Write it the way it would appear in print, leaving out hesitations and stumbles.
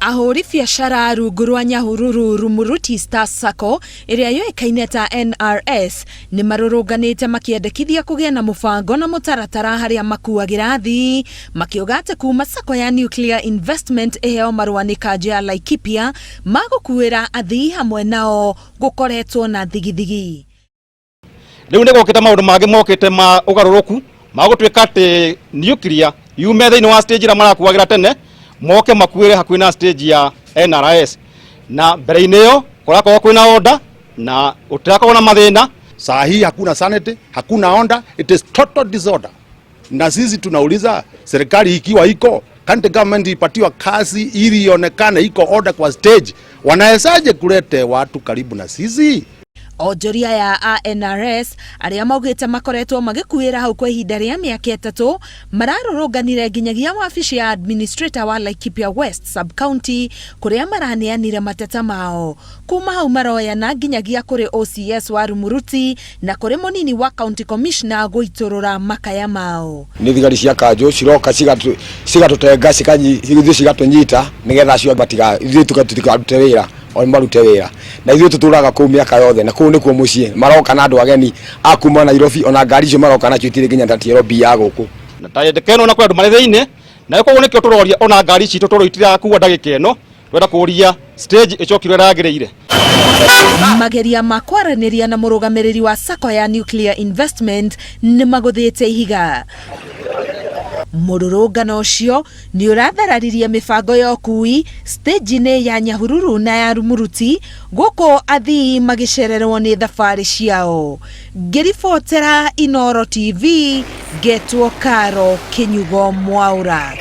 Ahũri biacara rungu rwa Nyahururu Rumuruti Star Sacco ĩrĩa yũĩkaine ta NRS nĩ marũrũnganĩte makĩendekithia kũgĩe na mũbango na mũtaratara harĩa makuagĩra athii, makiuga atĩ kuma Sacco ya Nuclear Investment ĩheo marũa nĩ kanjũ ya Laikipia ma gũkuĩra athii hamwe nao gũkoretwo na thigithigi. Rĩu nĩ gũkĩte maũndũ mangĩ mokĩte ma ũgarũrũku ma gũtuĩka atĩ nuclear yume thĩinĩ wa stage ĩrĩa marakuagĩra tene, moke makuĩre hakuhĩ na stage ya NRS, na mbere-inĩ ĩyo kũrakorwo kwĩna order na gũtirakorwo na mathĩna. Saa hii hakuna sanity, hakuna order, it is total disorder. Na sisi tunauliza serikali, ikiwa iko county government ipatiwa kazi ili ionekane iko order kwa stage, wanawezaje kulete watu karibu na sisi? Onjoria ya a NRS arĩa maugĩte makoretwo magĩkuĩra hau kwa ihinda rĩa mĩaka 3 mararũrũnganire nginyagia wabici ya administrator wa Laikipia West sub-county kũrĩa maraneanire mateta mao. Kuma hau maroyana nginyagia kũrĩ OCS wa Rumuruti na kũrĩ mũnini wa county commissioner gũitũrũra makaya mao. Nĩ thigari cia kanjũ ciroka cigatũtenga, ithuĩ cigatũnyita nĩgetha acio matiga ithuĩ tũtikarute wĩra, o marute wĩra, na ithuĩ tũtũraga kũu mĩaka yothe na kũu nĩkuo mũciĩ. Maroka na andũ ageni a kuma Nairobi, ona ngari icio maroka nacio itirĩ nginya ta TLB ya gũkũ. Na ta ndagĩka ĩno na kwĩ andũ marĩ thĩinĩ, na koguo nĩkĩo tũroria ona ngari citũ tondũ itirakua ndagĩka ĩno, twenda kũria stage ĩcokirwo ĩrĩa yagĩrĩire. Mageria ma kwaranĩria na mũrũgamĩrĩri wa Sacco ya Nuclear Investment nĩ magũthĩte ihiga. Mũrũrũngano ũcio nĩ ũrathararirie mĩbango ya ũkui stage-inĩ ya Nyahururu na ya Rumuruti, gũkũ athii magĩcererwo nĩ thabarĩ ciao. Ngĩribotera Inooro TV, ngetwo Karo Kĩnyugo Mwaũra.